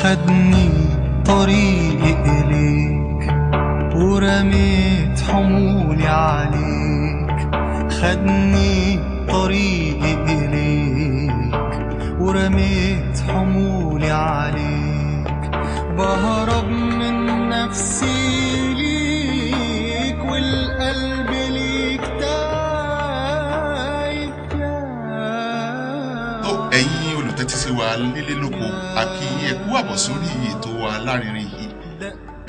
خدني طريقي إليك ورميت حمولي عليك، خدني طريقي إليك ورميت حمولي عليك، بهرب من نفسي ليك والقلب ليك تايه. Tó ẹ̀yin olùtẹ́tí sí wa nílé lóko, a kí yín, ẹ kú àbọ̀ sórí ètò wa lárinrin yìí.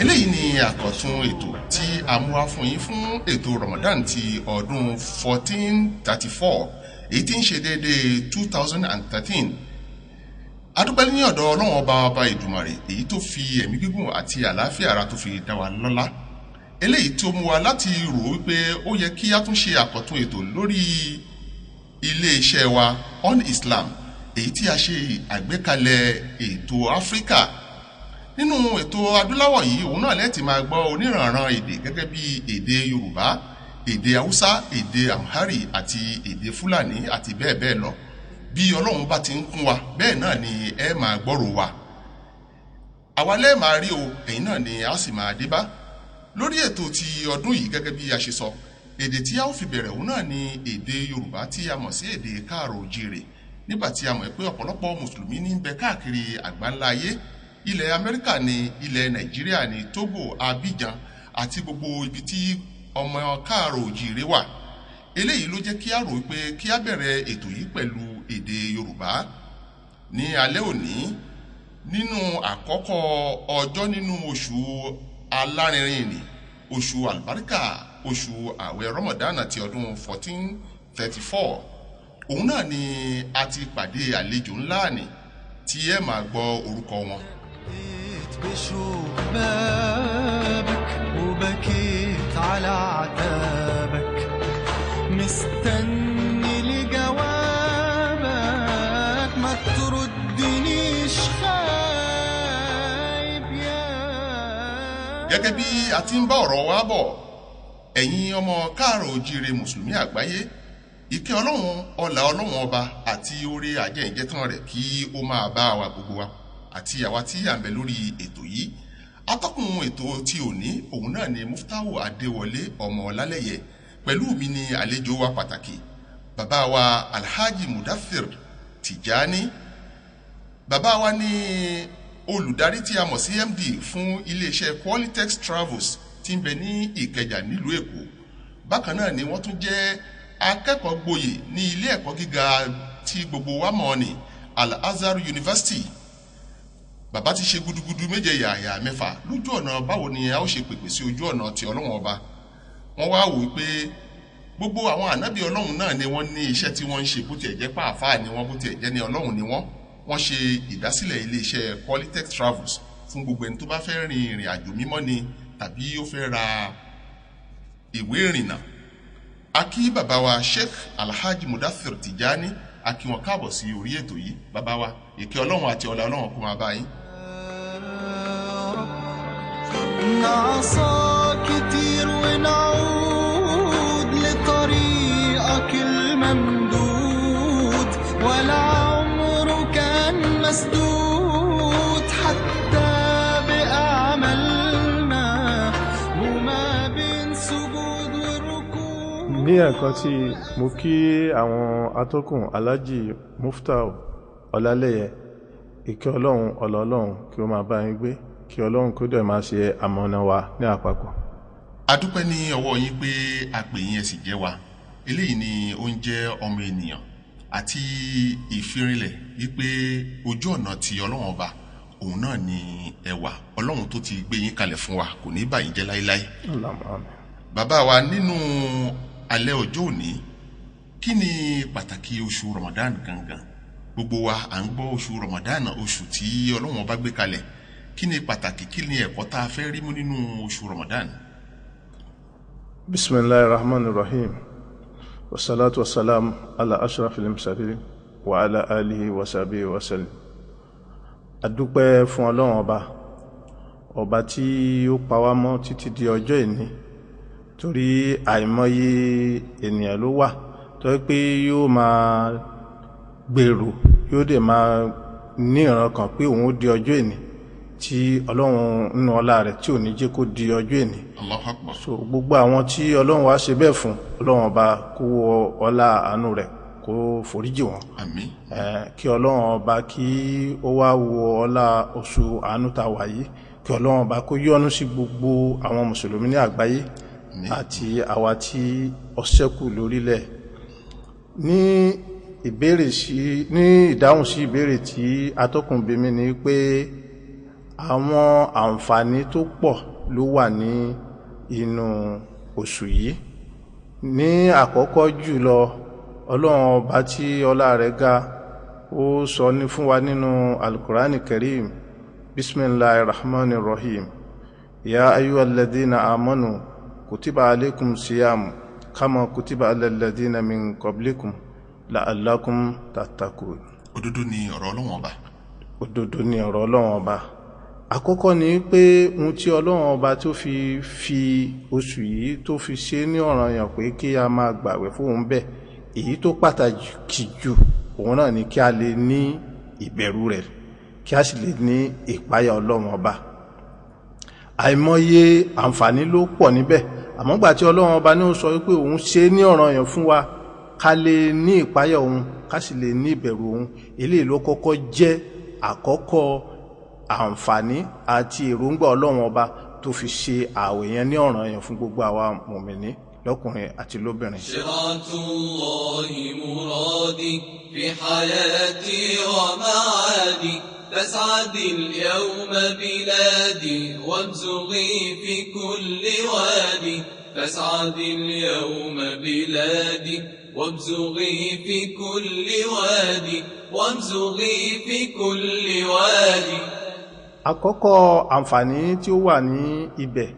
Eléyìí ni àkọ́tún ètò tí a mú wá fún yín fún ètò Ramadan ti ọdún 1434, èyí tí ń ṣe déédéé 2013. Adúpẹ́ ní ọ̀dọ̀ Ọlọ́run Ọba, Ọba Ìdùmarè, èyí tó fi ẹ̀mí gígùn àti àlàáfíà ara tó fi dá wa lọ́lá, eléyìí tó mú wa láti rò wípé ó yẹ kí a tún ṣe àkọ́tún ètò lórí iléeṣẹ́ wa On Islam, èyí tí a ṣe àgbékalẹ̀ ètò Áfíríkà. Nínú ètò adúláwọ̀ yìí, òun náà lẹ́ẹ̀tì máa gbọ́ oníranran èdè gẹ́gẹ́ bí èdè Yorùbá, èdè Haúsá, èdè Amhari àti èdè Fúlàní àti bẹ́ẹ̀ bẹ́ẹ̀ lọ. Bí Ọlọ́run bá ti ń kún wa, bẹ́ẹ̀ náà ni ẹ máa gbọ́rò wa. Àwa lẹ́ẹ̀ máa rí o, ẹ̀yin náà ni a sì máa dé bá lórí ètò ti ọdún yìí. Gẹ́gẹ́ bí a ṣe sọ, èdè tí a ó fi bẹ̀rẹ̀, òun náà ni èdè Yorùbá tí a mọ̀ sí èdè Káàrọ̀ Òjìrè, nígbà tí a mọ̀ pé ọ̀pọ̀lọpọ̀ mùsùlùmí ní ń bẹ káàkiri àgbáńlá ayé, ilẹ̀ Amẹ́ríkà ní, ilẹ̀ Nàìjíríà ní, Togo, Abidjan àti gbogbo ibi tí ọmọ Káàrọ̀ Òjìrè wà. Eléyìí ló jẹ́ kí a rò pé kí a bẹ̀rẹ̀ ètò yìí pẹ̀lú èdè Yorùbá ní alẹ́ òní, nínú àkọ́kọ́ ọjọ́ nínú oṣù alárinrin ní, oṣù àlùbáríkà, oṣù ààwẹ̀ Ramadan ti ọdún 1434. Òun náà ni a ti pàdé àlejò ńlá ní tí ẹ máa gbọ́ orúkọ wọn. بشوق بابك وبكيت على عتابك، مستني لجوابك، ما تردنيش خايب يا Gẹ́gẹ́ bí a ti ń bá ọ̀rọ̀ wa bọ̀, ẹ̀yin ọmọ Káàrọ̀ Òjíire mùsùlùmí àgbáyé, ìkẹ́ Ọlọ́run, ọlà Ọlọ́run Ọba àti oore àjẹ́ǹjẹ́tàn rẹ̀ kí ó máa bá wa gbogbo wa àti àwa tí à ń bẹ lórí ètò yìí. Atọ́kùn ètò tí òní, òun náà ni Muftahu Adéwọlé ọmọ Ọlálẹ́yẹ. Pẹ̀lú mi ni àlejò wa pàtàkì, bàbá wa Alhaji Mudathir Tijani. Bàbá wa ní olùdarí tí a mọ̀ sí MD fún iléeṣẹ́ Qualitex Travels tí ń bẹ ní Ìkẹjà nílùú Èkó. Bákan náà ni wọ́n tún jẹ́ akẹ́kọ̀ọ́ gboyè ní ilé ẹ̀kọ́ gíga tí gbogbo wa mọ̀ ní Al-Azhar University. Bàbá ti ṣe gudugudu méje yàyà mẹ́fà lójú ọ̀nà báwo ni a ó ṣe pèpè sí ojú ọ̀nà ti Ọlọ́run Ọba. Wọ́n wá wò pé gbogbo àwọn ànábì Ọlọ́run náà ni wọ́n ní iṣẹ́ tí wọ́n ń ṣe, bó tiẹ̀ jẹ́ pàáfàá ni wọ́n, bó tiẹ̀ jẹ́ ní Ọlọ́run ni wọ́n. Wọ́n ṣe ìdásílẹ̀ iléeṣẹ́ Qualitex Travels fún gbogbo ẹni tó bá fẹ́ rin ìrìn àjò mímọ́ ni tàbí ó fẹ́ ra ìwé ìrìnnà. A kí bàbá wa Sheikh Alhaji Mudathir Tijani, a kí wọn káàbọ̀ sí orí ètò yìí. Bàbá wa, ìkẹ́ Ọlọ́run àti ọlá Ọlọ́run kó máa bá yín. رب نعصى كتير ونعود لطريقك الممدود، ولا عمره كان مسدود حتى بأعمالنا وما بين سجود وركوع. Ní ẹ̀kan tí mo kí àwọn atọ́kùn, Alhaji Muftau Ọlálẹ́yẹ, ìkẹ́ Ọlọ́run, ọlọ́ Ọlọ́run kí ó máa bá yín gbé, kí Ọlọ́run kó dẹ̀ máa ṣe àmọ̀nà wa ní àpapọ̀. A dúpẹ́ ní ọwọ́ yín pé a pè yín, ẹ sì jẹ́ wa. Eléyìí ni ó ń jẹ́ ọmọ ènìyàn àti ìfirinlẹ̀ wípé ojú ọ̀nà ti Ọlọ́run Ọba òun náà ni ẹwà Ọlọ́run tó ti gbé yín kalẹ̀ fún wa kò ní bà yín jẹ́ láéláé. Allahumma amin. Bàbá wa, nínú alẹ́ ọjọ́ òní, kí ni pàtàkì oṣù Ramadan gangan? Gbogbo wa à ń gbọ́ oṣù Ramadan, oṣù tí Ọlọ́run Ọba gbé kalẹ̀. Kí ni pàtàkì, kí ni ẹ̀kọ́ tá a fẹ́ rí mú nínú oṣù Ramadan? Bisimilahi rahman rahim, wasalaatu wasalaam ala ashrafil mursalin wa ala alihi wa sahbihi wa sallim. A dúpẹ́ fún Ọlọ́run Ọba, ọba tí ó pa wá mọ́ títí di ọjọ́ ìní, torí àìmọye ènìyàn ló wà tó jẹ́ pé yóò máa gbèrò, yóò dẹ̀ máa ní ìran kan pé òun ó di ọjọ́ ìní. tí Ọlọ́run nínú ọlá rẹ̀ tí ò ní jẹ́ kó di ọjọ́ èní. Allahu Akbar. So gbogbo àwọn tí Ọlọ́run wá ṣe bẹ́ẹ̀ fún, Ọlọ́run ọba kó wọ ọlá àánú rẹ̀ kó foríjì wọn. Àmín. Kí Ọlọ́run ọba kí ó wá wo ọlá oṣù àánú tá a wà yìí, kí Ọlọ́run ọba kó yọ́nú sí gbogbo àwọn mùsùlùmí ní àgbáyé àti àwa tí ó ṣẹ́kù lórílẹ̀. Ní ìbéèrè sí ní ìdáhùn sí ìbéèrè tí atọ́kùn bi mí ni pé àwọn àǹfààní tó pọ̀ ló wà ní inú oṣù yìí. Ní àkọ́kọ́ jùlọ, Ọlọ́run ọba tí ọlá rẹ̀ ga ó sọ ní fún wa nínú Al-Qur'ani Karim, bismillahi rahmani rahim, ya ayyuhalladhina amanu kutiba alaykum siyam kama kutiba alal ladhina min qablikum la'allakum tattaqun. Òdodo ni ọ̀rọ̀ Ọlọ́run ọba. Òdodo ni ọ̀rọ̀ Ọlọ́run ọba. Àkọ́kọ́ ni pé ohun tí Ọlọ́run ọba tó fi fi oṣù yìí tó fi ṣe ní ọ̀ranyàn pé kí a máa gbàwẹ̀ fóun bẹ́ẹ̀, èyí tó pàtàkì jù òun náà ni kí a lè ní ìbẹ̀rù rẹ̀, kí a sì lè ní ìpáyà Ọlọ́run ọba. Àìmọye àǹfààní ló pọ̀ níbẹ̀, àmọ́ gbà tí Ọlọ́run ọba ní ó sọ wípé òun ṣe ní ọ̀ranyàn fún wa ká lè ní ìpáyà òun, ká sì lè ní ìbẹ̀rù òun, eléyìí ló kọ́kọ́ jẹ́ àkọ́kọ́ àǹfààní àti èròǹgbà Ọlọ́run ọba tó fi ṣe ààwẹ̀ yẹn ní ọ̀ranyàn fún gbogbo àwa mùmìnì lọ́kùnrin àti lóbìnrin. Shiratullahi muradi fi hayati wa ma'adi fas'adi al-yawma biladi wabzughi fi kulli wadi fas'adi al-yawma biladi wabzughi fi kulli wadi wabzughi fi kulli wadi. Àkọ́kọ́ àǹfààní tí ó wà ní ibẹ̀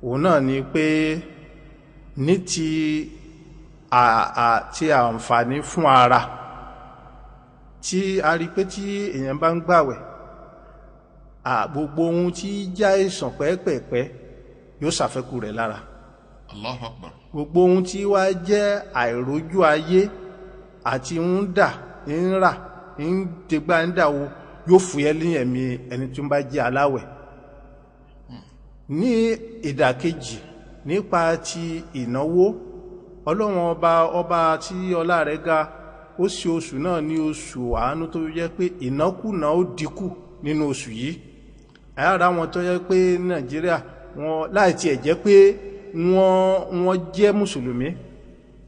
òun náà ni pé ní ti ti àǹfààní fún ara, tí a rí pé tí èèyàn bá ń gbàwẹ̀, gbogbo ohun tí já ìsàn pẹ́ẹ́pẹ́ẹ́pẹ́ yóò ṣàfẹ́kù rẹ̀ lára. Allahu Akbar. Gbogbo ohun tí wá jẹ́ àìrójú ayé àti ń dà ń rà ń dégbà ń dàwó yóò fúyẹ́ ní ẹ̀mí ẹni tí ó bá jẹ́ aláwẹ̀. Ní ìdàkejì nípa ti ìnáwó, Ọlọ́run ọba ọba tí ọlá rẹ̀ ga ó ṣe oṣù náà ní oṣù àánú tó jẹ́ pé ìnákúnà ó dínkù nínú oṣù yìí. Ara wọn tó jẹ́ pé Nàìjíríà wọn láì tiẹ̀ jẹ́ pé wọ́n jẹ́ mùsùlùmí,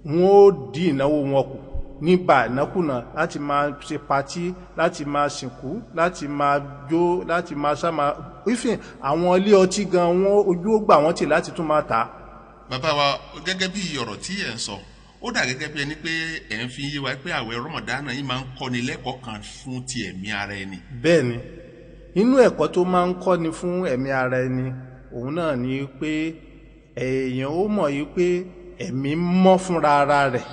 wọ́n ó dí ìnáwó wọn kù nígbà ìnákúnà láti máa ṣe patí, láti máa sìnkú, láti máa jó, láti máa sá máa ìfìn àwọn ilé ọtí gan wọn ojú ó gbà wọ́n tì láti tún máa tà á. Bàbá wa, gẹ́gẹ́ bí ọ̀rọ̀ tí ẹ̀ ń sọ, ó dà gẹ́gẹ́ bí ẹni pé ẹ̀ ń fi yé wa pé àwẹ̀ Ramadan yìí máa ń kọ́ni lẹ́kọ̀ọ́ kan fún ti ẹ̀mí ara ẹni. Bẹ́ẹ̀ ni, inú ẹ̀kọ́ tó máa ń kọ́ni fún ẹ̀mí ara ẹni òun náà ni pé èèyàn ó mọ̀ yìí pé ẹ̀mí mọ́ fúnra ara rẹ̀,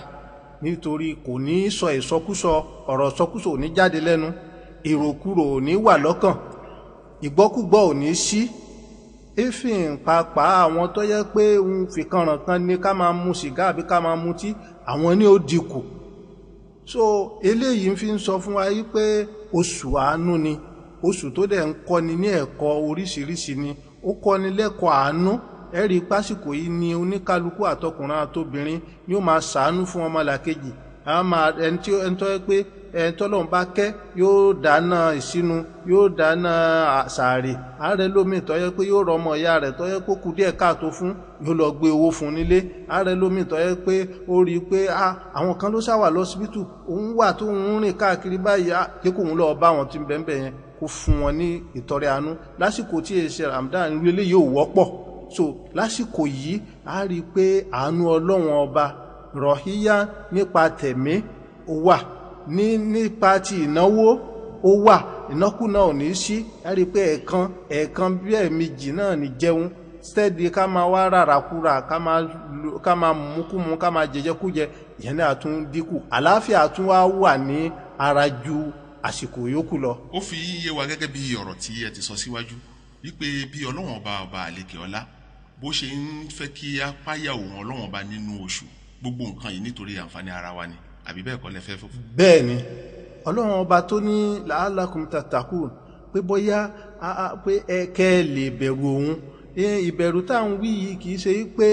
nítorí kò ní sọ ìsọkúsọ, ọ̀rọ̀ ìsọkúsọ ò ní jáde lẹ́nu, èròkúrò ò ní wà lọ́kàn, ìgbọ́kúgbọ́ ò ní sí. Ìfìn pàápàá àwọn tó yẹ pé ń fìkanràn kan ní ká máa mu sìgá àbí ká máa mutí, àwọn ní ó dínkù. So eléyìí fi ń sọ fún wa yìí pé oṣù àánú ni, oṣù tó dẹ̀ ń kọ́ni ní ẹ̀kọ́ oríṣiríṣi ni, ó kọ́ni lẹ́kọ̀ọ́ àánú. Ẹ̀rí pásìkò yìí ni oníkálukú àtọkùnrin àtobìnrin ni ó máa ṣàánú fún ọmọlàkejì. Ẹni tó yẹ pé ẹni tọ́lọ́run bá kẹ́ yóò dáná ìsinu, yóò dáná sàárè. Ààrẹ lómi tó yẹ pé yóò rọ ọmọ ìyá rẹ̀ tó yẹ kó kú díẹ̀ káàtó fún, yóò lọ gbé owó fún nílé. Ààrẹ lómi tó yẹ pé ó rí i pé àwọn kan ló ṣàwà lọ́sibítù, òun wà tó ń rìn káàkiri báyìí, jẹ́ kóun lọ́ọ́ bá wọn tí ń bẹ́ẹ̀ yẹn kó fún wọn ní ìtọrẹ àánú. Lásìkò tí èsì Ramadan irú eléyìí ò wọ́pọ̀. So lásìkò yìí a rí i pé àánú Ọlọ́run ọba rọ̀híyá nípa tẹ̀mí ó wà, ní nípa ti ìnáwó ó wà, ìnákúnà ò ní sí. A rí i pé ẹ̀ẹ̀kan bí ẹ̀ẹ̀mejì náà ní jẹun steady, ká máa wá ràràkúrà, ká máa mukúmu, ká máa jẹjẹkújẹ, ìyẹn náà tún dínkù. Àlàáfíà tún wá wà ní ara ju àsìkò yòókù lọ. Ó fi yé wa gẹ́gẹ́ bí ọ̀rọ̀ tí ẹ ti sọ síwájú wípé bí Ọlọ́run ọba ọba àlekè ọlá bó ṣe ń fẹ́ kí a páyà òun Ọlọ́run ọba nínú oṣù, gbogbo nǹkan yìí nítorí àǹfààní ara wa ni, àbí bẹ́ẹ̀ kọ́ lẹ fẹ́ fún. Bẹ́ẹ̀ ni, Ọlọ́run ọba tó ní la'allakum tattaqun, pé bóyá pé ẹ kẹ́ ẹ lè bẹ̀rù òun. Ìbẹ̀rù tá à ń wí yìí kì í ṣe pé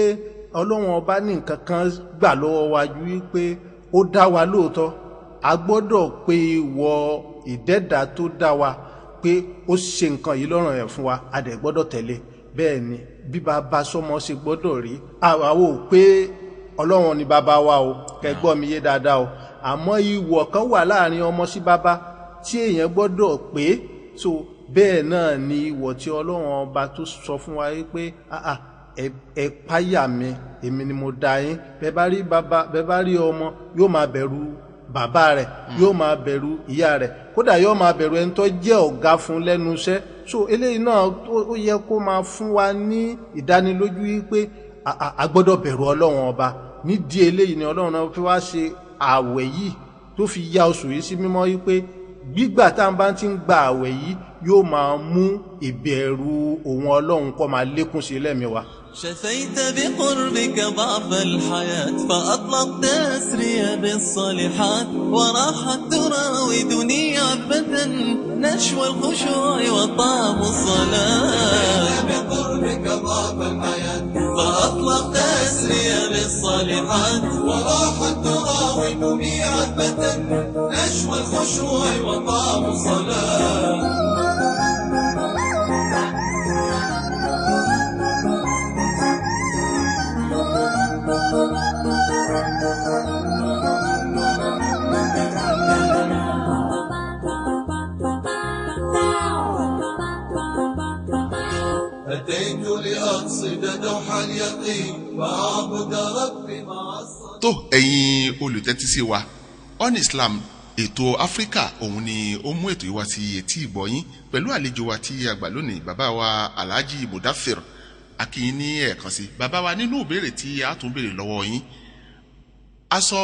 Ọlọ́run ọba ní nǹkan kan gbà lọ́wọ́ wa ju wípé ó dá wa lóòótọ́. A gbọ́dọ̀ pé ìwọ ìdẹ́dà tó dá wa pé ó ṣe nǹkan yìí lọ́rùn ẹ̀ fún wa, a dẹ̀ gbọ́dọ̀ tẹ̀lé. Bẹ́ẹ̀ ni bí bàbá sọmọ ṣe gbọ́dọ̀ rí. Àwa ò pé Ọlọ́run ni bàbá wa o, kẹ́ gbọ́ mi yé dáadáa o, àmọ́ ìwọ̀ kan wà láàrin ọmọ sí bàbá tí èèyàn gbọ́dọ̀ pé. So bẹ́ẹ̀ náà ni ìwọ̀ tí Ọlọ́run ọba tó sọ fún wa pé ẹ páyà mi, èmi ni mo dá yín. Bẹ́ẹ̀ bá rí bàbá, bẹ́ẹ̀ bá rí ọmọ, yóò máa bẹ̀rù bàbá rẹ̀, yóò máa bẹ̀rù ìyá rẹ̀, kódà yóò máa bẹ̀rù ẹni tó jẹ́ ọ̀gá fún lẹ́nu iṣẹ́. So eléyìí náà ó yẹ kó máa fún wa ní ìdánilójú wípé a gbọ́dọ̀ bẹ̀rù Ọlọ́run ọba. Nídìí eléyìí ni Ọlọ́run náà fi wá ṣe ààwẹ̀ yìí tó fi ya oṣù yìí sí mímọ́, wípé gbígbà tá a bá ti ń gba ààwẹ̀ yìí yóò máa mú ìbẹ̀rù òun Ọlọ́run kó máa lékún sí lẹ́mìí wa. شفيت بقربك ضعف الحياة، فأطلقت أسري بالصالحات، وراحت تراودني عذبة نشوى الخشوع وطعم الصلاة. بقربك ضعف الحياة، فأطلقت أسري بالصالحات، وراحت تراودني عذبة نشوى الخشوع وطعم الصلاة. أتيت لأقصد دوح اليقين وأعبد ربي مع الصلاة. Tó ẹ̀yin olùtẹ́tísí wa, On Islam ètò Áfíríkà òun ni ó mú ètò yìí wá sí etí ìgbọ́yín pẹ̀lú àlejò wa tí a gbà lónìí, bàbá wa Alhaji Mudathir Akin ní ẹ̀ẹ̀kan sí. Bàbá wa, nínú ìbéèrè tí a tún béèrè lọ́wọ́ yín, a sọ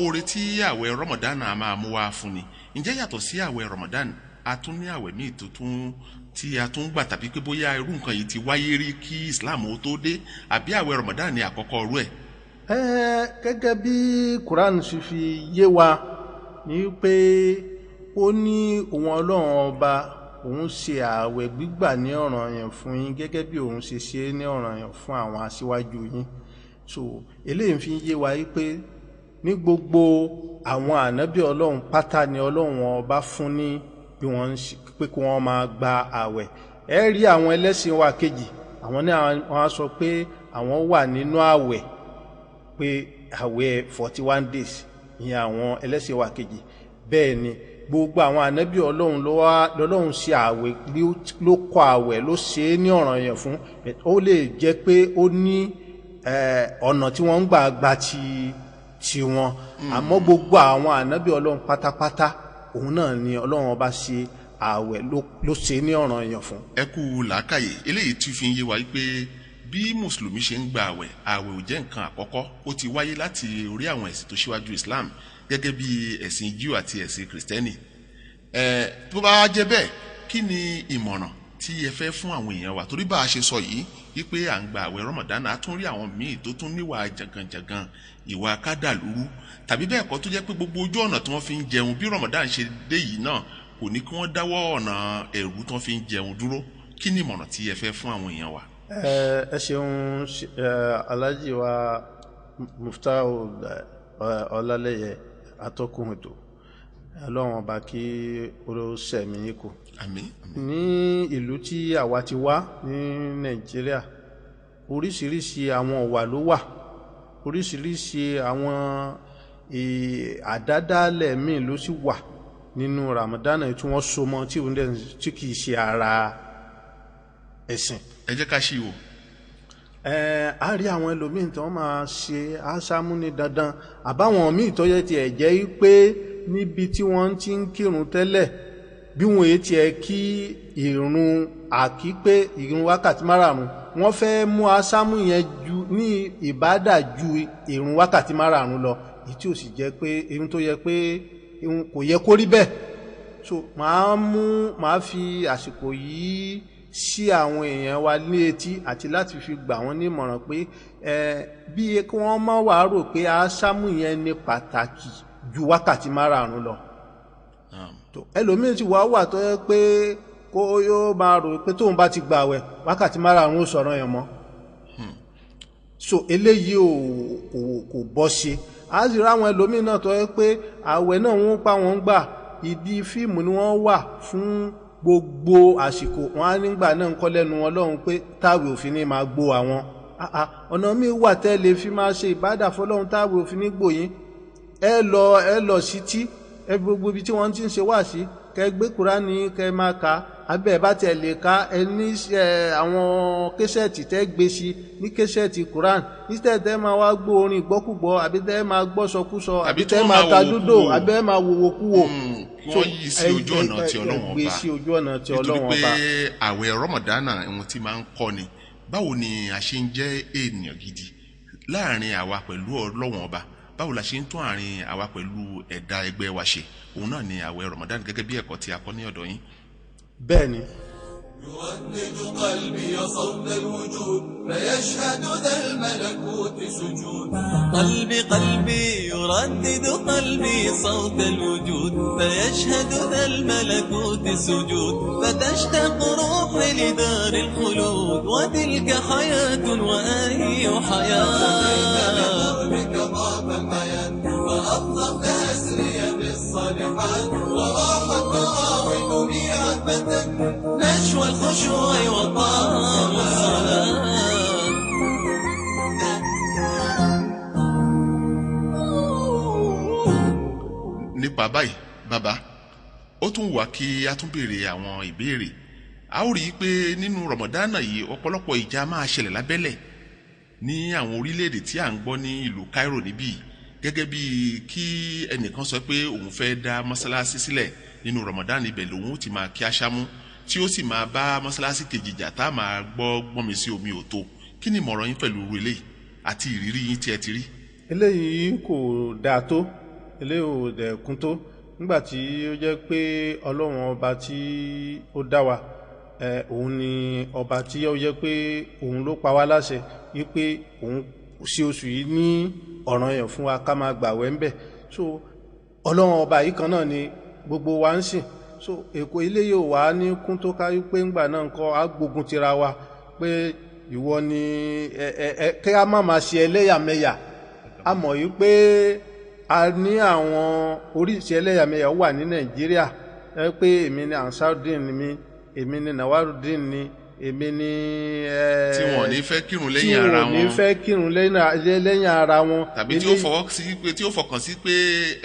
oore tí àwẹ̀ Ramadan a máa mú wá fún ni. Ǹjẹ́ yàtọ̀ sí àwẹ̀ Ramadan, a tún ní àwẹ̀ míì tuntun tí a tún gbà, tàbí pé bóyá irú nǹkan yìí ti wáyé rí kí Islam ó tó dé, àbí àwẹ̀ Ramadan ni àkọ́kọ́ irú ẹ̀? Gẹ́gẹ́ bí Quran ṣe fi yé wa ní pé ó ní òun Ọlọ́run ọba òun ṣe ààwẹ̀ gbígbà ní ọ̀ranyàn fún yín gẹ́gẹ́ bí òun ṣe ṣe ní ọ̀ranyàn fún àwọn aṣíwájú yín. So eléyìí fi yé wa pé ní gbogbo àwọn ànábì Ọlọ́run pátá ni Ọlọ́run ọba fún ní bí wọ́n ń ṣe pé kí wọ́n máa gba ààwẹ̀. Ẹ rí àwọn ẹlẹ́sìn wa kejì, àwọn ní àwọn á sọ pé àwọn wà nínú ààwẹ̀, pé ààwẹ̀ 41 days ìyẹn àwọn ẹlẹ́sìn wa kejì. Bẹ́ẹ̀ ni gbogbo àwọn ànábì Ọlọ́run lọ́lọ́run ṣe ààwẹ̀, ló kọ ààwẹ̀, ló ṣe é ní ọ̀ranyàn fún. Ó lè jẹ́ pé ó ní ọ̀nà tí wọ́n ń gbà gba ti wọn, àmọ́ gbogbo àwọn ànábì Ọlọ́run pátápátá òun náà ni Ọlọ́run ọba ṣe ààwẹ̀ ló ṣe ní ọ̀ranyàn fún. Ẹ kú làákàyè, eléyìí tí fi ń yé wa pé bí mùsùlùmí ṣe ń gba àwẹ̀, àwẹ̀ ò jẹ́ nǹkan àkọ́kọ́, ó ti wáyé láti orí àwọn ẹ̀sìn tó ṣíwájú Islam gẹ́gẹ́ bí ẹ̀sìn Jew àti ẹ̀sìn Kìrìsìtẹ́nì. Tó bá jẹ́ bẹ́ẹ̀, kí ni ìmọ̀ràn tí ẹ fẹ́ fún àwọn èèyàn wa? Torí bá a ṣe sọ yìí wípé à ń gba àwẹ̀ Ramadan, a tún rí àwọn míì tó tún níwà jàgànjàgàn, ìwà kádàlúrú tàbí bẹ́ẹ̀ kọ́, tó jẹ́ pé gbogbo ojú ọ̀nà tí wọ́n fi ń jẹun bí Ramadan ṣe dé yìí náà kò ní kí wọ́n dáwọ́ ọ̀nà ẹ̀rú tí wọ́n fi ń jẹun dúró. Kí ni ìmọ̀ràn tí ẹ fẹ́ fún àwọn èèyàn wa? Ẹ ṣeun, Alhaji wa Muftau Ọlálẹ́yẹ, atọ́kùn ètò. Ọlọ́run ọba kí ó sẹ̀mí yín kù. Àmín. Ní ìlú tí àwa ti wá ní Nàìjíríà, oríṣiríṣi àwọn ọ̀wà ló wà, oríṣiríṣi àwọn àdádálẹ̀ míì ló sì wà nínú Ramadan tí wọ́n so mọ́ tí kì í ṣe ara ẹ̀sìn. Ẹ jẹ́ ká ṣí wò. A rí àwọn ẹlòmíín tí wọ́n máa ṣe ásámú ní dandan, àbáwọn míì tó yẹ tiẹ̀ jẹ́ pé níbi tí wọ́n ti ń kírun tẹ́lẹ̀, bí wọ́n èyí tiẹ̀ kí ìrun àkípé ìrun wákàtí márààrún, wọ́n fẹ́ mú ásámú yẹn ju ní ìbádà ju ìrun wákàtí márààrún lọ, èyí tí ò sì jẹ́ pé irun tó yẹ pé kò yẹ kó rí bẹ́ẹ̀. So màá fi àsìkò yìí sí àwọn èèyàn wa ní etí àti láti fi gbà wọ́n ní ìmọ̀ràn pé bí kí wọ́n má wàá rò pé ásámú yẹn ní pàtàkì ju wákàtí márààrún lọ. Ẹlòmíín ti wá wà tó yẹ pé kó yóò máa rò pé tóun bá ti gbààwẹ̀ wákàtí márààrún ó sọ̀rọ̀ yẹn mọ́. So eléyìí ò kò bọ́ ṣe. A sì ráwọn ẹlòmíín náà tó yẹ pé àwẹ̀ náà wọ́n pa wọ́n gbà, ìdí fíìmù ni wọ́n wà fún gbogbo àsìkò wọn á nígbà náà ń kọ́ lẹ́nu wọn lọ́hùn pé táwẹ̀ òfin ní máa gbó àwọn. Ọ̀nà míì wà tẹ́ lè fi máa ṣe ìbádà fọlọ́hun táwẹ̀ òfin ní gbòyìn. Ẹ lọ sí tí ẹ gbogbo ibi tí wọ́n ti ń ṣe wá sí, kẹ gbé Kúránì kẹ máa kà, abẹ́ ẹ bá tẹ̀ lè ka ẹ ní àwọn késẹ̀tì tẹ́ gbé sí ní késẹ̀tì Kúránì, níṣẹ́ tẹ́ máa wá gbọ́ orin ìgbọ́kúgbọ́, àbí tẹ́ máa gbọ́ sọkúsọ, àbí tẹ́ máa ta dúdò, àbí ẹ máa wòwò kúwò. Wọ́n yí sí ojú ọ̀nà ti Ọlọ́run Ọba, gbé sí ojú ọ̀nà ti Ọlọ́run Ọba. Nítorí pé àwẹ̀ Rọ́mọ̀dánà ohun tí máa ń kọ́ ni báwo ni a ṣe ń jẹ́ ènìyàn gidi láàrin àwa pẹ̀lú Ọlọ́run Ọba, báwo la ṣe ń tún àárín àwa pẹ̀lú ẹ̀dá ẹgbẹ́ wa ṣe. Òun náà ni àwẹ̀ Ramadan gẹ́gẹ́ bí ẹ̀kọ́ tí a kọ́ ní ọ̀dọ̀ yín. Bẹ́ẹ̀ ni. يردد قلبي صوت الوجود فيشهد ذا الملكوت سجود قلبي قلبي يردد قلبي صوت الوجود فيشهد ذا الملكوت سجود فتشتاق روحي لدار الخلود وتلك حياة وأي حياة بك ضعف الحياة فأطلقت أسري بالصالحات وراحت تراودني عفة نشوى الخشوع وطعم الصلاة. Nípa báyìí bàbá, ó tún wà kí a tún béèrè àwọn ìbéèrè. A ó rí i pé nínú Rọ̀mọ̀dánà yìí ọ̀pọ̀lọpọ̀ ìjà máa ṣẹlẹ̀ lábẹ́lẹ̀ ní àwọn orílẹ̀-èdè tí à ń gbọ́ ní ìlú Cairo níbí, gẹ́gẹ́ bí kí ẹnìkan sọ pé òun fẹ́ dá mọ́sálásí sílẹ̀ nínú Ramadan, ibẹ̀ lòun ó ti máa kí aṣámú tí ó sì máa bá mọ́sálásí kejì jà tá a máa gbọ́ gbọ́nmi sí omi òtó. Kí ni ìmọ̀ràn yín pẹ̀lú irú eléyìí àti ìrírí yín tí ẹ ti rí? Eléyìí kò dáa tó, eléyìí ò dẹ̀kun tó, nígbà tí ó jẹ́ pé Ọlọ́run ọba tí ó dá wa, òun ni ọba tí ó jẹ́ pé òun ló pa wá láṣẹ wípé òun ṣe oṣù yìí ní ọ̀ranyàn fún wa ká máa gbàwẹ̀ ńbẹ̀. So Ọlọ́run ọba yìí kan náà ni gbogbo wa ń sìn. So èkó ilé yóò wá ní kún tó ká wípé ńgbà náà ńkọ́ á gbógun tira wa pé ìwọ ni ẹ kí a má máa ṣe ẹlẹ́yàmẹ̀yà. A mọ̀ yìí pé a ní àwọn oríṣi ẹlẹ́yàmẹ̀yà wà ní Nàìjíríà, ẹ pé èmi ni Ansarudeen mi, èmi ni Nawarudeen ni, èmi ni tí wọn ò ní fẹ́ kírun lẹ́yìn ara wọn, tí wọn ò ní fẹ́ kírun lẹ́yìn ara wọn, tàbí tí ó fọwọ́ sí pé tí ó fọkàn sí pé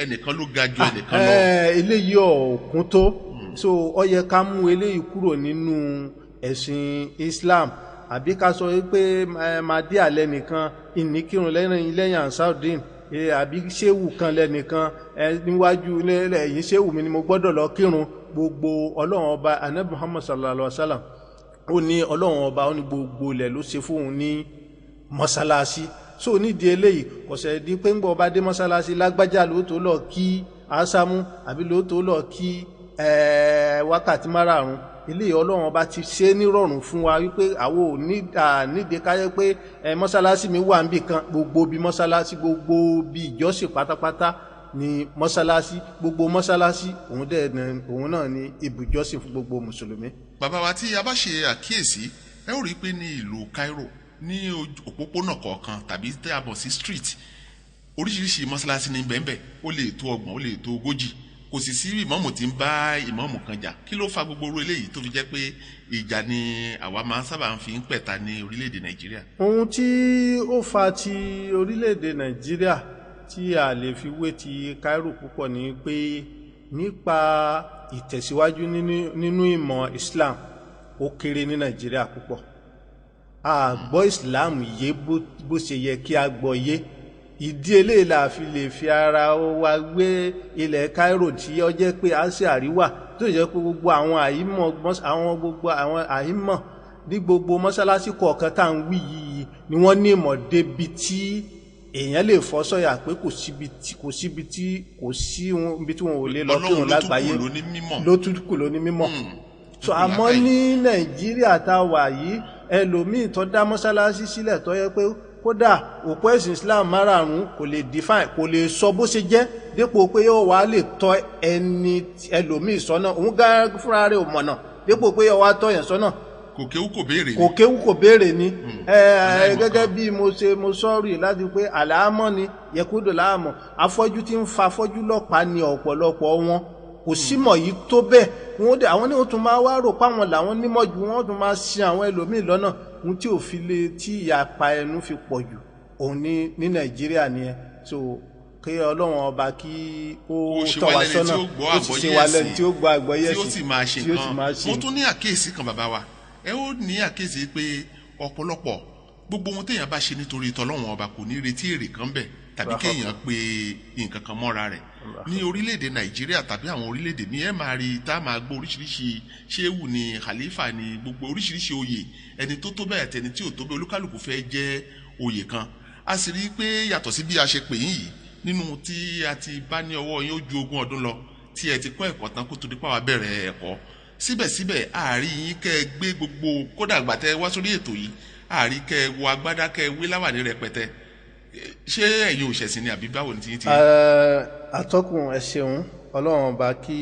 ẹnìkan ló ga ju ẹnìkan lọ. Eléyìí ọ̀kún tó. So ó yẹ ká mú eléyìí kúrò nínú ẹ̀sìn Islam, àbí ká sọ pé Mahdi alẹ́ nìkan ìní kírun lẹ́yìn Ansarudeen, àbí ṣéwù kan lẹ́nìkan níwájú lẹ́yìn ṣéwù mi ni mo gbọ́dọ̀ lọ kírun. Gbogbo Ọlọ́run ọba Ànábì Muhammad sallallahu alaihi wa sallam ó ní Ọlọ́run ọba ó ní gbogbo ilẹ̀ ló ṣe fóun ní mọ́sálásí. So nídìí eléyìí kò ṣe di pé ń gbọ́ ọba dé mọ́sálásí lágbájá ló tó lọ kí ásámú àbí ló tó lọ kí wákàtí márààrún. Eléyìí Ọlọ́run ọba ti ṣe é nírọ̀rùn fún wa wípé àwọn ò nídìí káyẹ́ pé mọ́sálásí mi wà níbì kan, gbogbo bí mọ́sálásí, gbogbo bí ìjọsìn pátápátá ni mọ́sálásí, gbogbo mọ́sálásí òun dẹ̀ òun náà ni ibùjọ́sìn fún gbogbo mùsùlùmí. Bàbá wa, tí a bá ṣe àkíyèsí ẹ ó rí i pé ní ìlú Cairo ní òpópónà kọ̀ọ̀kan tàbí tí a bọ̀ sí street, oríṣiríṣi mọ́sálásí ní bẹ́ẹ̀nbẹ́ẹ̀, ó lè tó 30, ó lè tó 40, kò sì sí ìmáàmù tí ń bá ìmáàmù kan jà. Kí ló fa gbogbo orú eléyìí tó fi jẹ́ pé ìjà ni àwa máa ń sábà ń fi ń pẹ̀ta ní orílẹ̀-èdè Nàìjíríà? Ohun tí ó fa ti orílẹ̀-èdè Nàìjíríà tí a lè fi wé ti Cairo púpọ̀ ni pé nípa ìtẹ̀síwájú nínú ìmọ̀ Islam ó kéré ní Nàìjíríà púpọ̀. A gbọ́ Islam yé bó ṣe yẹ kí a gbọ́ yé. Ìdí eléyìí la fi lè fi ara wa gbé ilẹ̀ Cairo tí ó jẹ́ pé Asia àríwá, tó jẹ́ pé gbogbo àwọn àyímọ̀, àwọn gbogbo àwọn àyímọ̀ ní gbogbo mọ́sálásí kọ̀ọ̀kan tá à ń wí yìí ni wọ́n ní ìmọ̀ débi tí èèyàn lè fọ́ sọ̀yà pé kò síbi tí kò sí ibi tí wọn ò lè lọ kírun lágbàáyé, ló tún kù ló ní mímọ̀. So àmọ́ ní Nàìjíríà tá a wà yìí, ẹlòmíì tó dá mọ́sálásí sílẹ̀ tó yẹ pé kódà òpó ẹ̀sìn Islam márààrún kò lè define, kò lè sọ bó ṣe jẹ́, dépò pé yóò wá lè tọ́ ẹni ẹlòmíì sọ́nà, òun gán fúnra rẹ̀ ò mọ̀nà, Dípò pé ọwọ́ atọ́yàn sọ́nà. Kò kéwú kò béèrè ni. Kò kéwú kò béèrè ni. Aláìmọ̀kan. Gẹ́gẹ́ bí mo ṣe mo sọ́ọ̀rì láti pé àlàámọ́ ni yẹkúdò láàmọ̀, afọ́jú tí ń fa afọ́jú lọ́pàá ni ọ̀pọ̀lọpọ̀ wọn, kò símọ̀ yìí tó bẹ́ẹ̀. Wọ́n dẹ̀ àwọn ní wọ́n tún máa wá rò páwọn làwọn nímọ̀ jù, wọ́n tún máa sin àwọn ẹlòmíì lọ́nà. Ohun tí ò fi lè tí ìyapa ẹnu fi pọ̀ jù òun ní Nàìjíríà nìyẹn. So kí Ọlọ́run ọba kí ó Ó ṣe tọ́ wá wa lẹ́ni tí sọ́nà, ó gbọ́ ó sì ṣe àgbọ́yé wá lẹ́ni ẹ̀sìn, tí ó gbọ́ àgbọ́yé tí ó ẹ̀sìn, sì máa ṣe tí ó sì máa nǹkan. ṣe. Mo tún ní àkíyèsí kan, bàbá wa. Ẹ ó ní àkíyèsí pé ọ̀pọ̀lọpọ̀ gbogbo ohun téèyàn bá ṣe nítorí tọlọ́run ọba kò ní retí èrè kan bẹ̀ tàbí kéèyàn pe nǹkan kan mọ́ra rẹ̀. Ní orílẹ̀-èdè Nàìjíríà tàbí àwọn orílẹ̀-èdè míì, ẹ máa rí tá a máa gbọ́ oríṣiríṣi ṣéwù ni, khalifa ni, gbogbo oríṣiríṣi oyè, ẹni tó tó bẹ́ẹ̀ àti ẹni tí ò tó bẹ́ẹ̀, olúkálùkù fẹ́ jẹ́ oyè kan. A sì rí i pé yàtọ̀ sí bí a ṣe pè yín yìí, nínú tí a ti bá ní ọwọ́ yín ó ju 20 ọdún lọ tí ẹ ti kọ́ ẹ̀kọ́ tán kó tó di pàwọ́ bẹ̀rẹ̀ ẹ̀kọ́. Síbẹ̀síbẹ̀, àárí yín kẹ́ ẹ gbé gbogbo, kódà àgbà tẹ́ ẹ wá sórí ètò yìí, àárí kẹ́ ẹ wọ agbádá, kẹ́ ẹ wé láwàní rẹpẹtẹ. Ṣé ẹ̀yin ò ṣẹ̀sìn ni àbí báwo ni tiyín ti rí? Atọ́kùn, ẹ ṣeun. Ọlọ́run ọba kí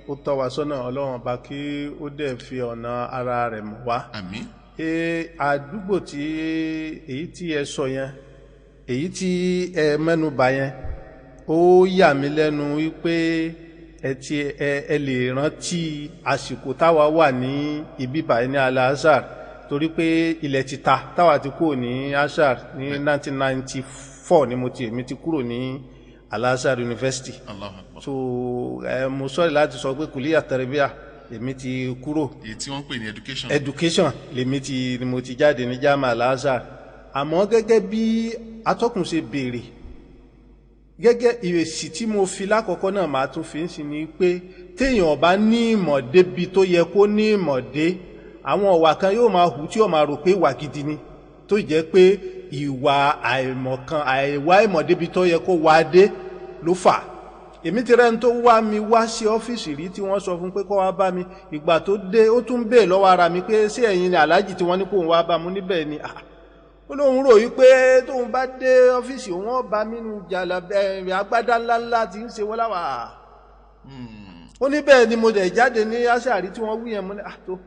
ó tọ́ wa sọ́nà, Ọlọ́run ọba kí ó dẹ̀ fi ọ̀nà ara rẹ̀ mọ̀ wá. Àmín. Àdúgbò tí èyí tí ẹ sọ yẹn, èyí tí ẹ mẹ́nu bà yẹn, ó yà mí lẹ́nu wípé ẹ ti ẹ lè rántí àsìkò táwa wà ní ibi báyìí ní Al-Azhar, torí pé ilẹ̀ ti ta táwa ti kúrò ní Azhar ní 1994 ni mo ti èmi ti kúrò ní Al-Azhar University. Allahu Akbar. So mo sọ̀rọ̀ láti sọ pé kùlíyà tẹrẹbíà èmi ti kúrò. Èyí tí wọ́n ń pè ní education. Education lèmi ti ni mo ti jáde ní Jama Al-Azhar. Àmọ́ gẹ́gẹ́ bí atọ́kùn ṣe béèrè, gẹ́gẹ́ ìrèsì tí mo fi lákọ̀ọ́kọ́ náà màá tún fi ń sin ni pé téèyàn bá ní ìmọ̀ débi tó yẹ kó ní ìmọ̀ dé, àwọn ọ̀wà kan yóò máa hù tí yóò máa rò pé ìwà gidi ni, tó jẹ́ pé ìwà àìmọ̀kan, àìwá ìmọ̀ débi tó yẹ kó wá dé ló fà á. Èmi ti rẹ́ni tó wá mi wá sí ọ́fíìsì rí tí wọ́n sọ fún pé kó wá bá mi. Ìgbà tó dé, ó tún béè lọ́wọ́ ara mi pé ṣé ẹ̀yin ni aláàjì tí wọ́n ní kó ń wá bá mu níbẹ̀ ni. Ó lóun rò yí pé tóun bá dé ọ́fíìsì òun ọba mínú jàlá agbádá ńláńlá tí ń ṣe wọ́n láwà. Ó ní bẹ́ẹ̀ ni mo dẹ̀ jáde ní aṣáàrí tí wọ́n wí yẹn. Mo ní àtó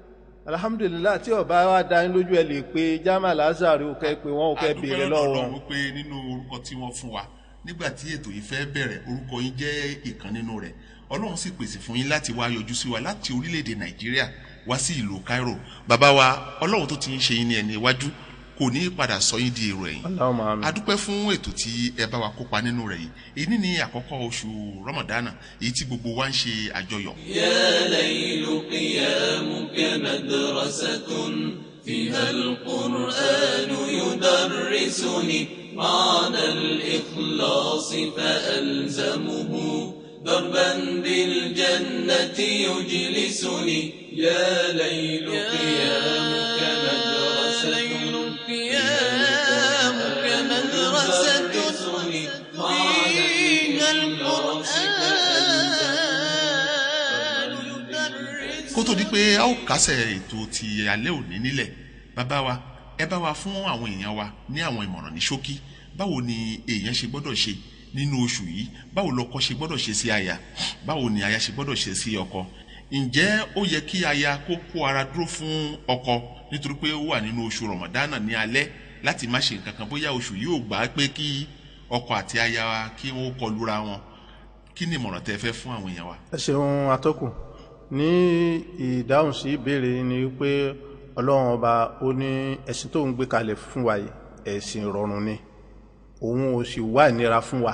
alhamdulilayi, tí ọba wa dá yín lójú, ẹ lè pe Jama Al-Azhar, ò kẹ́ pé wọ́n ò kẹ́ béèrè lọ́wọ́ Adúpẹ́ wọn. lọ́dọ̀ wípé nínú orúkọ tí wọ́n fún wa nígbà tí ètò yìí fẹ́ bẹ̀rẹ̀, orúkọ yín jẹ́ ìkan nínú rẹ̀. Ọlọ́run sì pèsè fún yín láti wá yọjú sí wa láti orílẹ̀-èdè Nàìjíríà wá sí ìlú Cairo. Bàbá wa, Ọlọ́run tó ti ń ṣe yín ní ẹni iwájú kò ní í padà sọ yín di èrò ẹ̀yìn. Allahumma amin. A dúpẹ́ fún ètò tí ẹ bá wa kópa nínú rẹ̀ yìí. Èyí ní àkọ́kọ́ oṣù Rọmọdánà èyí tí gbogbo wa ń ṣe àjọyọ̀. يا ليل قيامك مدرسة فيها القرآن يدرسني معنى الإخلاص فألزمه دربا بالجنة يجلسني. يا ليل قيامك مدرسة، قيامك مدرسة فيها القرآن يدرسني. Kó tó di pé a ó kásẹ̀ ètò ti alẹ́ òní nílẹ̀, bàbá wa, ẹ bá wa fún àwọn èèyàn wa ní àwọn ìmọ̀ràn ní ṣókí. Báwo ni èèyàn ṣe gbọ́dọ̀ ṣe nínú oṣù yìí? Báwo lọkọ ṣe gbọ́dọ̀ ṣe sí aya? Báwo ni aya ṣe gbọ́dọ̀ ṣe sí ọkọ? Ǹjẹ́ ó yẹ kí aya kó kó ara dúró fún ọkọ nítorí pé ó wà nínú oṣù Rọ̀mọ̀dánà ní alẹ́ láti má ṣe nǹkan kan, bóyá oṣù yìí ò gbà á pé kí ọkọ àti aya kí wọ́n kọlura wọn? Kí ni ìmọ̀ràn tẹ́ fẹ́ fún àwọn èèyàn wa? Ẹ ṣeun atọ́kùn. Ní ìdáhùn sí ìbéèrè yìí ni wípé Ọlọ́run ọba ó ní ẹ̀sìn tó ń gbé kalẹ̀ fún wa yìí, ẹ̀sìn ìrọ̀rùn ni. Òun ò sì wá ìnira fún wa,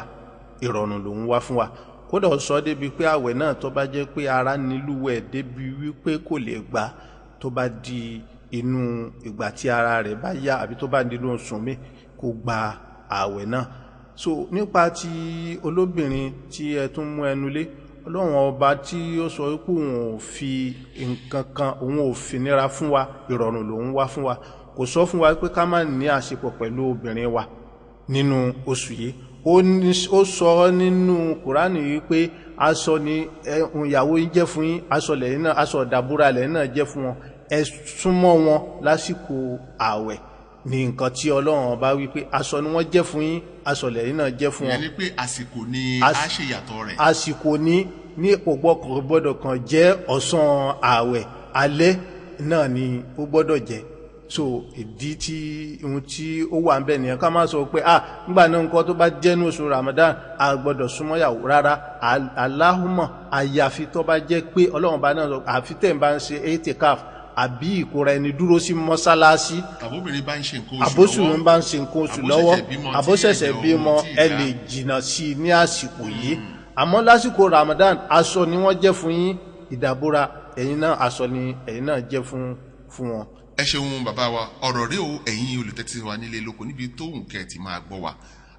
ìrọ̀rùn lòun wá fún wa. Kódà ó sọ débi pé àwẹ̀ náà, tó bá jẹ́ pé ara nílùwẹ̀ débi wípé kò lè gbà, tó bá di inú ìgbà tí ara rẹ̀ bá yá àbí tó bá nínú oṣù mi, kó gba àwẹ̀ náà. So nípa ti olóbìnrin tí ẹ tún mú ẹnu lé, Ọlọ́run ọba tí ó sọ wípé òun ò fi nǹkan kan, òun ò fi nira fún wa, ìrọ̀rùn lòun wá fún wa, kò sọ fún wa pé ká má ní àṣepọ̀ pẹ̀lú obìnrin wa nínú oṣù yìí. Ó sọ nínú Kùránì wípé aṣọ ni ìyàwó yín jẹ́ fún yín, aṣọ lẹ́yìn náà, aṣọ ìdàbúra lẹ́yìn náà jẹ́ fún wọn, ẹ súnmọ́ wọn lásìkò ààwẹ̀ ní nǹkan tí Ọlọ́run ọba wípé aṣọ ni wọ́n jẹ́ fún yín, aṣọ lẹ́yìn náà jẹ́ fún wọn. Ìyẹn ni pé àsìkò ni a ṣe ìyàtọ̀ rẹ̀. Àsìkò ní kò gbọ́dọ̀ kàn jẹ́ ọ̀sán ààwẹ̀. Alẹ́ náà ni ó gbọ́dọ̀ jẹ́. So ìdí tí ohun tí ó wà ń bẹ nìyẹn. Ká má sọ pé ah, nígbà náà nǹkan tó bá jẹ́ ní oṣù Ramadan, a gbọ́dọ̀ súnmọ́yàwó rárá. Aláhùnmọ̀, àyàfi tó bá jẹ́ pé Ọlọ́run bá náà sọ, àfi tẹ̀ ń bá ń ṣe etikaf àbí ìkóra ẹni dúró sí mọ́sálásí, àbóbìnrin bá ń ṣe nǹkan oṣù àbóṣù lọ́wọ́, ń bá ń ṣe nǹkan oṣù lọ́wọ́, àbóṣẹ̀ṣẹ̀ àbóṣẹ̀ṣẹ̀ bímọ tí bímọ, ẹ̀jẹ̀ ẹ òun lè tí ì dá. jìnnà sí i ní àsìkò yìí. Àmọ́ lásìkò Ramadan, aṣọ ni wọ́n jẹ́ fún yín, ìdàbúra ẹ̀yin náà, aṣọ ni ẹ̀yin náà jẹ́ fún wọn. Ẹ ṣeun, bàbá wa. Ọ̀rọ̀ rẹ o, ẹ̀yin olùtẹ́tí wa nílé lóko, níbi tóun kẹ́ ẹ̀ ti máa gbọ́ wa.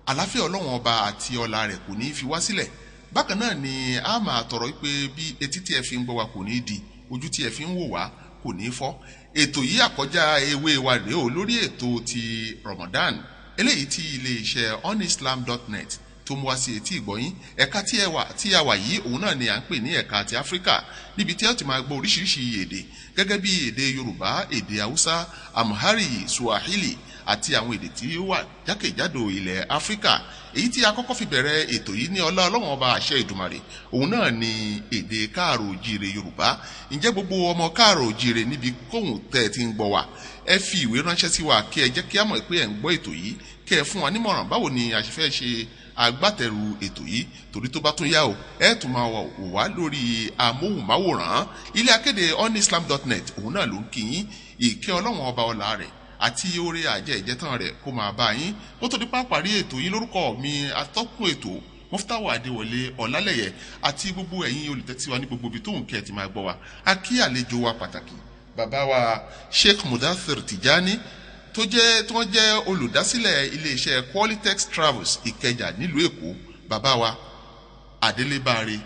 Àlàáfíà Ọlọ́run Ọba àti ọlá rẹ̀ kò ní í fi wá sílẹ̀. Bákan náà ni a máa tọrọ pé bí etí tí ẹ fi ń gbọ́ wa kò ní í di, ojú tí ẹ fi ń wò wá kò ní í fọ́. Ètò yìí, àkọjá ewé wa rèé o lórí ètò ti Ramadan eléyìí tí iléeṣẹ́ onislam.net tó mú wá sí etí ìgbọ́yín. Ẹ̀ka tí ẹ wà tí a wà yìí, òun náà ni à ń pè ní ẹ̀ka ti Áfíríkà, níbi tí ẹ ti máa gbọ́ oríṣiríṣi èdè gẹ́gẹ́ bí èdè Yorùbá, èdè Haúsá, Amhari, Swahili àti àwọn èdè tí ó wà jákèjádò ilẹ̀ Áfíríkà. Èyí tí a kọ́kọ́ fi bẹ̀rẹ̀ ètò yìí ní ọlá Ọlọ́run Ọba, àṣẹ Ìdùmarè, òun náà ni èdè káàrò òjíire Yorùbá. Ǹjẹ́ gbogbo ọmọ káàrò òjíire níbi kóhùn tẹ́ ẹ ti ń gbọ́ wa, ẹ fi ìwé ránṣẹ́ sí wa kí ẹ jẹ́ kí a mọ̀ pé ẹ̀ ń gbọ́ ètò yìí, kí ẹ fún wa nímọ̀ràn báwo ni a ṣe fẹ́ ṣe agbátẹrù ètò yìí, torí tó bá tún yá o, ẹ tún máa wò wá lórí amóhùnmáwòrán. Ilé akéde onislam.net òun náà ló ń kí yín. Ìkẹ́ Ọlọ́run Ọba, ọlá rẹ̀ àti oore àjẹ ìjẹtàn rẹ̀ kó máa bá yín. Kó tó di pápárí ètò yìí, lórúkọ mi, atọ́kùn ètò Muftawa Adéwọlé Ọlálẹyẹ, àti gbogbo ẹ̀yin olùtẹ́tí wa ní gbogbo ibi tóun kẹ́ ẹ ti máa gbọ́ wa, a kí àlejò wa pàtàkì, bàbá wa Sheikh Mudathir Tijani, tó jẹ́ tí wọ́n jẹ́ olùdásílẹ̀ iléeṣẹ́ Qualitex Travels, Ìkẹjà nílùú Èkó. Bàbá wa, Adélébáre.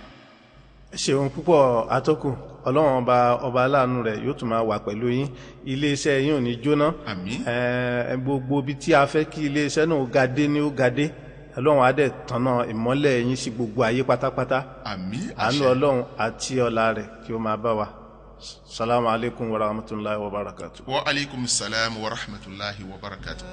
Ṣeun púpọ̀, atọ́kùn. Ọlọ́run Ọba, ọba aláàánú rẹ̀, yóò tún máa wà pẹ̀lú yín. Iléeṣẹ́ yín ò ní jóná. Àmín. Gbogbo ibi tí a fẹ́ kí iléeṣẹ́ náà ó ga dé ní ó ga dé. Ọlọ́run á dẹ̀ tànà ìmọ́lẹ̀ yín sí gbogbo ayé pátápátá. Àmín. Àánú Àṣẹ. Ọlọ́run àti ọlá rẹ̀ kí ó máa bá wa. Salamu alaykum wa rahmatulahi wa barakatu. Wa aleykum salaam wa rahmatulahi wa barakatuh.